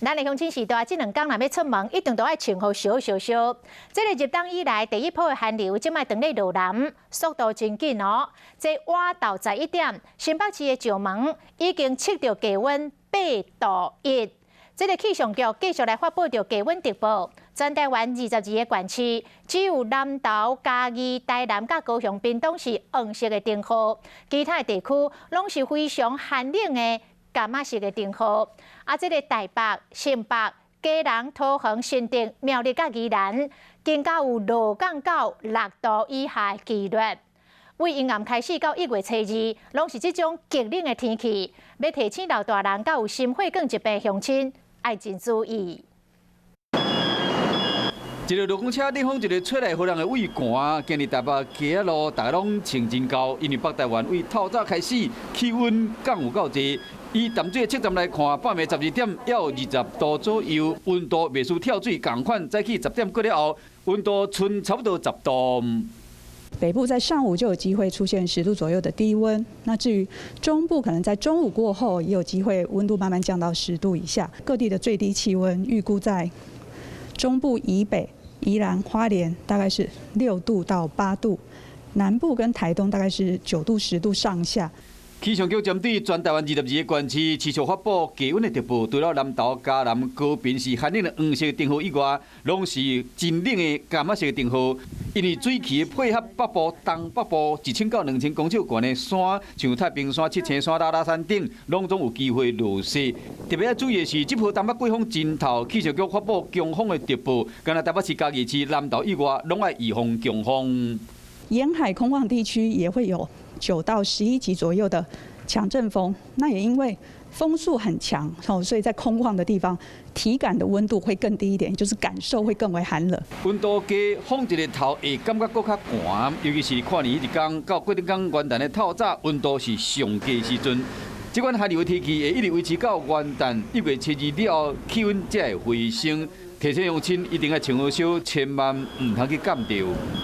咱的鄉親序大，這兩工若欲出門，一定都愛穿好燒燒燒。這个入冬以來第一波的寒流，這擺轉咧落南，速度真緊哦。這晚晝11點，新北市的石門已經測著低溫8度1。這个氣象局繼續來發布著低溫特報，全台灣22個縣市，只有南投、嘉義、台南佮高雄、屏東是黃色的燈號，其他的地區攏是非常寒冷的柑仔色的燈號。啊，這个台北、新北、基隆、桃園、新竹、苗栗佮宜蘭，更加有落降到6度以下的紀錄。對陰暗開始到1月初2，攏是這種極冷的天氣，欲提醒老大人佮有心血管疾病的鄉親，愛真注意。一个落風車冷風，一个吹來予人會畏寒。今日台北街仔路，大家攏穿真厚，因為北台灣對透早開始氣溫降有夠濟。以淡水的測站來看，半暝12點猶有20度左右，溫度袂輸跳水仝款。早起10點過了後，溫度賰差不多10度。北部在上午就有機會出現10度左右的低溫，那至於中部可能在中午過後也有機會溫度慢慢降到10度以下。各地的最低氣溫預估在中部以北、宜蘭花蓮大概是6度到8度，南部跟台東大概是9度、10度上下。氣象局針對全台灣22個縣市持續發布低溫的特報，除了南投、嘉南、高屏是寒冷的黃色燈號以外，攏是真冷的柑仔色燈號。因為水汽配合北部、東北部1000到2000公尺懸的山，像太平山、七星山、拉拉山頂，攏總有機會落雪。特別愛注意的是，這波東北季風真透，氣象局發布強風的特報，敢若台北市、嘉義市南投以外，攏愛預防強風。沿海空曠地區也會有9到11級左右的強陣風，那也因為風速很強，所以在空曠的地方，體感的溫度會更低一點，就是感受會更為寒冷。溫度低，風一个透會感覺閣較寒，尤其是跨年彼一工到過頂工元旦的透早，溫度是上低時陣。這款寒流的天氣會一直維持到元旦1月初2了後，氣溫才會回升。提醒鄉親一定愛穿好少，千萬毋通去感著。